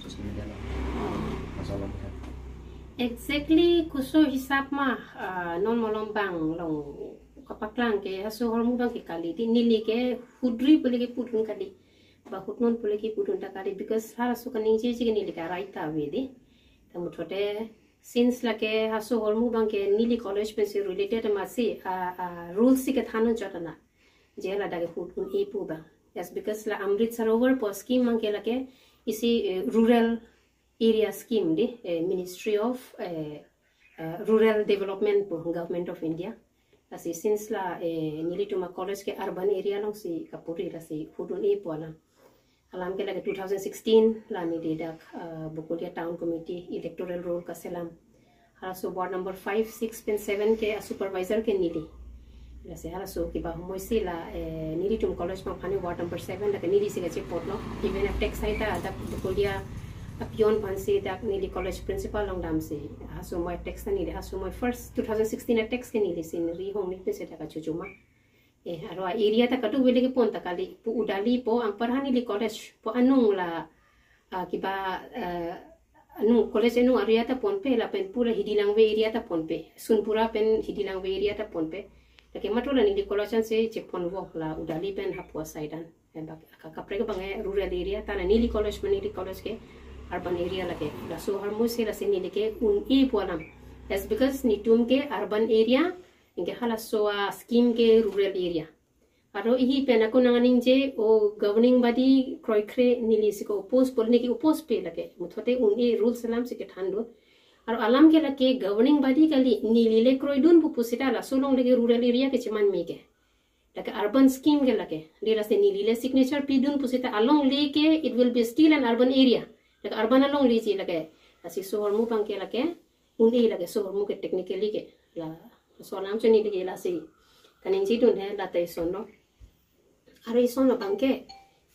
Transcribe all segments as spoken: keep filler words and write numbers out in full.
Social media along. Laso along ke. Exactly koso hisap ma, ah, non malom abang along kapaklang ke haso ahormu abang ke kali dei, neli ke hudri pule ke pudun kali. Ba hudnon pule ke pudun ta kali, because halaso kaningjeje ke neli ke right ta ave dei. Ta muthote since lake haso ahormu abang ke neli college pensi related masi, ah, ah, rules si kethan chot ana. Je ladak ke hudun-e pu abang. Yes, because la Amrit Sarovar pu scheme abang ke lake isi, eh, rural area scheme dei, eh, Ministry of, eh, eh, Rural Development pu Government of India. Lasi since la, eh, nelitum a-college ke urban area alongsi kapuri, lasi hudun-e pu alam. Alam ke lake two thousand sixteen la neli dak, eh, Bokolia Town Committee electoral roll kaselam. Halaso ward number five, six pen seven ke a-supervisor ke neli. Lasi halaso kiba humoi si la, eh, nelitum college abang aphan ward number seven lake neli si kachepotlo. Even a-tax hai ta dak Bokolia a-peon aphansi dak neli college principal along damsi. Haso ahormu a-tax ta neli, haso ahormu first two thousand sixteen a-tax ke neli si neli hong ni pensi dak kachuchuma. Eh, aro area ta kadokave le kepon ta kali, pu Udali pu anparhan neli college pu anung la, ah, kiba, eh, anung college anung area ta ponpe, lapen pu la Hidi Langve area ta ponpe, Sunpura pen Hidi Langve area ta ponpe. Lake matro la neli college ansi cheponvo la Udali pen hapu asai dan. Eh, bak-, ka-, kaprek abang eh rural area ta la neli college ma neli college ke urban area lake. Laso ahormu si lasi neli ke un-e pu alam. That's because netum ke urban area, anke halaso a-scheme ke rural area. Aro ihi pen ako nangkaningje, o governing body kroikre neli si ko-oppose, pol neli ke-oppose pe lake. Muthote un-e rules alam si kethan do. Aro alam ke lake governing body kali, neli le kroidun pu pusita laso alongle ke rural area ke cheman me ke. Lake urban scheme ke lake. Dei lasi neli le signature pidun pusita alongle ke it will be still an urban area. Lake urban alongle si lake. Lasi so ahormu abang ke lake un-e lake so ahormu ke technically ke. Laso alam si neli ke lasi kaningjedun he, la ta isonlo. Aro isonlo abang ke,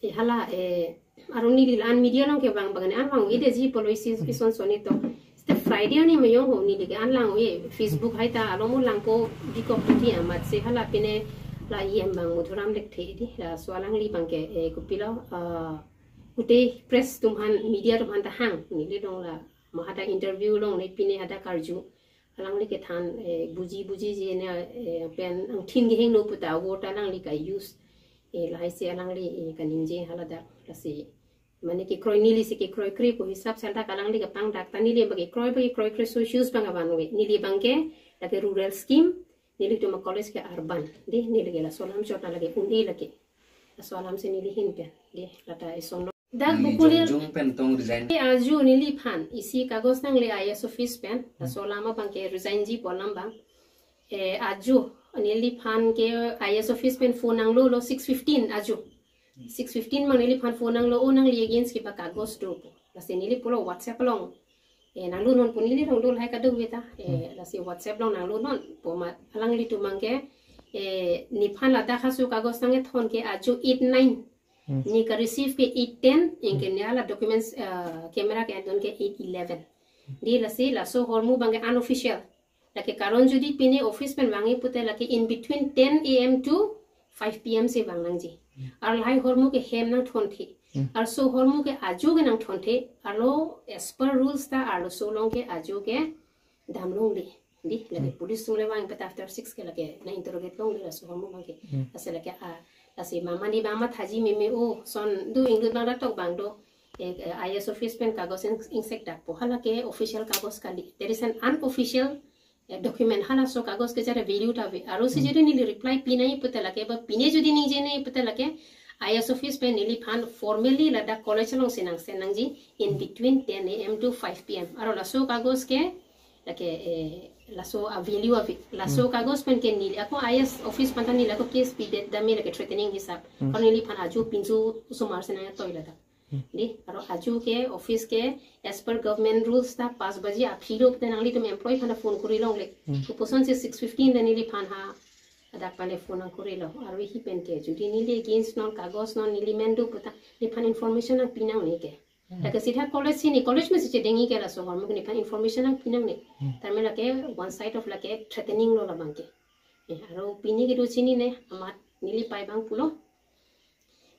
eh, hala, eh, aro neli la-an media along kevang abang ne an vang-o-e detji pulo isi, ison soni to. Seta Friday arni mayong ho neli ke an lang-o-e, Facebook hai ta along mo langpo dikok tuti amat si hala pine la E M abang Madhuram Lekthe dei, laso alangli abang ke, eh, kopilo, ah, kute press atum aphan, media atum aphan ta hang, neli dong la ma hadak interview along ne pine hadak karju. Alangli kethan, eh, buji buji je ne, eh, pen angthin kehingno puta word alangli ka-use. Eh, lahai si alangli, eh, kaningje haladak lasi. Mane kekroi, neli si kekroikre pu hisap si ladak alangli kapangdak ta neli abang kekroi abang kekroikre so issues abang avan-o-e. Neli abang ke lake rural scheme, nelitum a-college ke urban. Dei neli ke laso alam chot na lake un-e lake. Laso alam si neli ahin pen. Dei la ta isonlo. Dak Bokolia jongjung pen tong resign. Ajo neliphan isi kagos nangle I A S office pen, laso alam abang ke resign ji pu alam abang. Eh, ajo neliphan ke I A S office pen phone nanglo lo six fifteen ajo. Six fifteen abang neliphan phone nanglo, o nangli against kiba kagos do pu. Lasi neli pulo WhatsApp along. Eh, nanglunon pu neli along do lahai kadokave ta. Eh, lasi WhatsApp along nanglunon pu amat alanglitum abang ke, eh, nephan ladak haso kagos nangkethon ke ajo eight nine. Hmm. Ne ka-receive ke eight ten, anke ne hala documents, eh, camera ke-endon ke eight eleven. Dei lasi laso ahormu abang ke unofficial. Lake karon jodi pine office pen vang-e pute lake in between ten A M to five P M si vang nangji. Hmm. Aro lahai ahormu ke hem nangthonthe. Hmm. Aro so ahormu ke ajo ke nangthonthe. Aro as per rules ta arloso along ke ajo ke damlongle. Dei, lake police atum le vang peta after six ke lake nang-interrogate longle laso ahormu abang ke. Hmm. Lasi lake, ah, lasi mama ni mama thaji meme o, son do ingdut abang datok abang do. Eh, eh, I A S office pen kagos ing-, ingsekdakpo. Hala ke official kagos kali. There is an unofficial, eh, document. Halaso kagos ke jara value ta ave. Aro si jodi neli reply pinangji pute lake ba pine jodi ningje nangji pute lake I A S office pen neliphan formally ladak college alongsi nang-send nangji in between ten A M to five P M. Aro laso kagos ke lake, eh, laso a-value ave. Laso kagos pen ke neli ako I A S office aphan ta neli ako case pidet dam me lake threatening hisap. Hmm. Karon neliphan ajo pinso osomar si nangtoi ladak. Hmm. Dei, aro ajo ke office ke as per government rules ta pas baji aphi lo te nanglitum employee aphan ta phone kori longle. Hmm. Kopuson si six fifteen ta neliphan ha ladak pale phone nangkorilo. Aro ihi pen ke jodi neli against non kagos non neli men do puta nephan information nangpi nangne ke. Hmm. Lake sita college si ne college masi chedengji ke laso ahormu ke nephan information nangpi nangne. Hmm. Tame lake one side of lake threatening lo labang ke. Eh, aro pine kedo chinine amat neli pai abang pulo.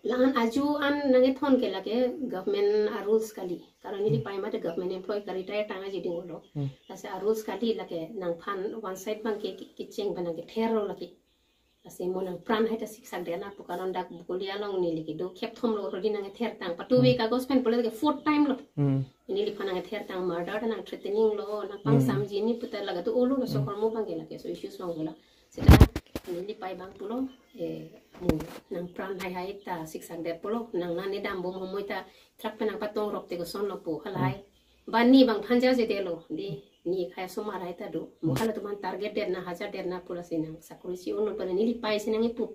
Lahan aju an nangethon ke lake government a rules kali. Karon neli pai mate government employee ka retire tang aji ding olo. Hmm. Lasi a rules kali lake nangphan one side abang ke ke- kecheng abang nangkether lo lake. Lasi mo nangpran hai ta siksak det na pu karon dak Bokolia along neli kedo khep thom lo already nangkether tang. Patu ve kagos pen pulo ke fourth time lo. Hmm. Neliphan nangkether tang, murder ta nang threatening lo, nangpangsamji ni puta laga tu olo laso ahormu abang ke lake. So issues abang ke lo. Seta neli pai abang pulo, eh, mo nangpran hai hai ta siksak det pulo, nang nane dambom homoi ta truck pen nangpatong rok te koson lo pu halahai. Ba ne abang phanja je det lo, di ne khei asomar hai ta do. Mo halatum aphan target det na, hajar det na pu lasi nang sakori si unlo pu neli pai si nangkipu.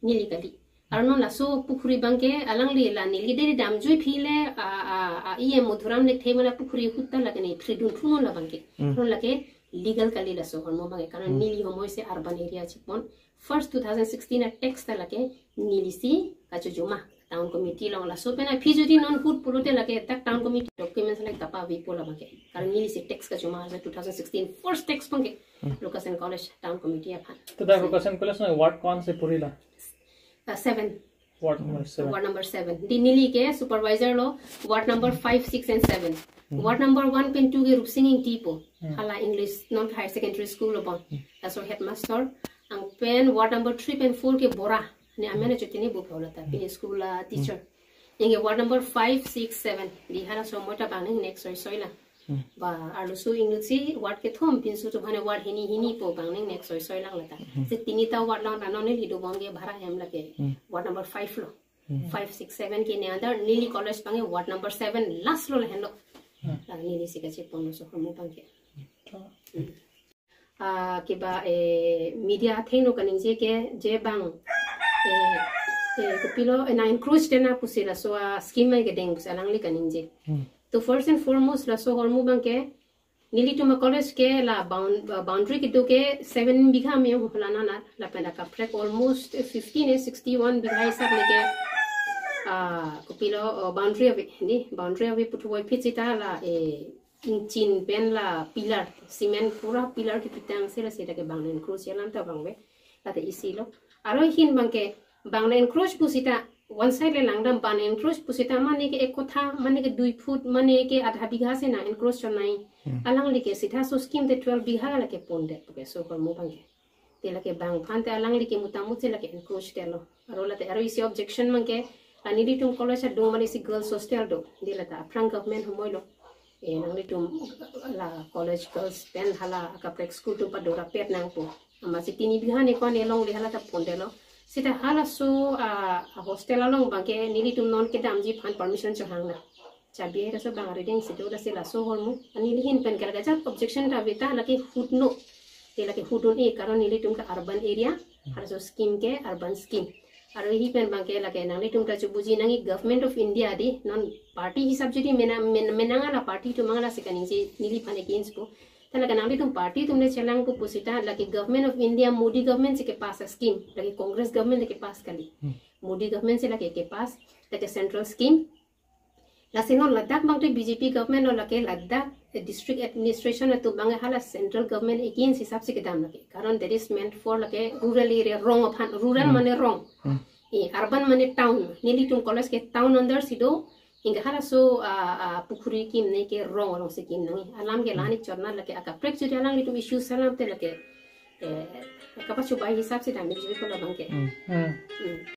Neli kali. Aron non laso pukhuri abang ke alangli la neli deri damjui phi le a, a, a E M Madhuram Lekthe mala pukhuri ahut ta lake ne phridun thunon la abang ke. Hmm. Aron lake legal kali laso ahormu abang ke. Karon neli homoi si urban area chepon. First two thousand sixteen a tax ta lake neli si kachojoma town committee along laso pen aphi jodi non ahut pulote lake dak town committee documents lake tapa vi pu la abang ke. Karon neli si tax kachoma laso two thousand sixteen first tax abang ke. Hmm. Lucas N College town committee aphan. To dak Lucas N College na ward kon si purila? Uh, seven. Ward number seven. Ward number seven. Di neli ke supervisor lo ward number five, six and seven. Hmm. Ward number one pen two ke Rupsing Ingti pu. Hmm. Hala English non higher secondary school lo bon. Hmm. Laso headmaster. Anpen ward number three pen four ke Bora. Ne amen ajo tini bu phola ta. Pini school a teacher. Anke ward number five, six, seven. Di halaso mo ta bang nangnek soi soi la. Hmm. Ba arloso inut si ward kethom pinso atum aphan ward hini hini pu bang nangnek soi soi lang la ta. Hmm. Si tini ta ward lang ta non neli dobom ke bhara hem lake. Hmm. Ward number five lo. Hmm. Five, six, seven ke ne under neli college abang ke ward number seven last lo lahen lo. Hmm. La neli si kachepon laso ahormu abang ke. Hmm. Ah, ke ba, eh, media athengno kaningje ke je bang, eh, eh, kopilo, eh, nang-encroach det na pusi laso a scheme kedeng pusi alangli kaningje. Hmm. To first and foremost laso ahormu abang ke nelitum a college ke la bound-, uh, boundary kedo ke seven bigha me hu la nana lapen akaprek almost fifteen eh sixty-one bigha hisap le ke, ah, kopilo, uh, boundary ave, ni boundary ave puthuvoi phit sita la, eh, ingchin pen la pillar, cement pura pillar kepitang sila sita ke bang nang-encroach alam ta abang ave. Lata isi lo. Aro ahin abang ke bang nang-encroach pusita one side le langdam bang nang-encroach pusita mane ke ek kotha, mane ke dui foot, mane ke adha bigha si nang-encroach chonai. Hmm. Alangli ke sita so scheme te twelve bigha lake pondet pu ke so ahormu abang ke. Te lake bang aphan te alangli ke mutamut si lake encroach det lo. Aro lata aro isi objection abang ke la nelitum college adung mane si girls hostel do. Di lata aphrang government homoi lo. Eh, nanglitum la college girls pen hala akaprek school atum padora pet nangpo. Amatsi tini bigha ne ko-an along le hala ta pondet lo. Sita halaso a, a hostel along abang ke nelitum non kedamji aphan permission chohang na. Chabi hai laso bang arideng si do lasi laso ahormu. Neli ahin pen ke lake ajat objection ta ave ta lake ahut no. Te lake ahut un-e karon nelitum ke urban area. Halaso scheme ke urban scheme. Aro ahi pen abang ke lake nanglitum ta chobuji nangji Government of India di non party hisap jodi mena-, men-, menang ala party atum abang la si kaningje neliphan against pu. Ta lake nanglitum party atum le chelangpo pusita lake Government of India Modi government si kepass a scheme. Lake Congress government le kepass kali. Hmm. Modi government si lake kepass, lake central scheme. Lasi non ladak abang tu B J P government lo lake ladak, eh, district administration atum abang hala central government against hisap si kedam lake. Karon that is meant for lake rural area rong aphan, rural Hmm. mane rong. Hmm. Eh, urban mane town. Nelitum college ke town under si do, anke halaso, ah, ah, pukhuri kim ne ke rong along si kim nang. Alam ke Hmm. la-an chot na lake akaprek jodi alanglitum issues alam te lake, eh, kapachobai hisap si dam jodi ko la abang ke. Hmm. Hmm. Hmm.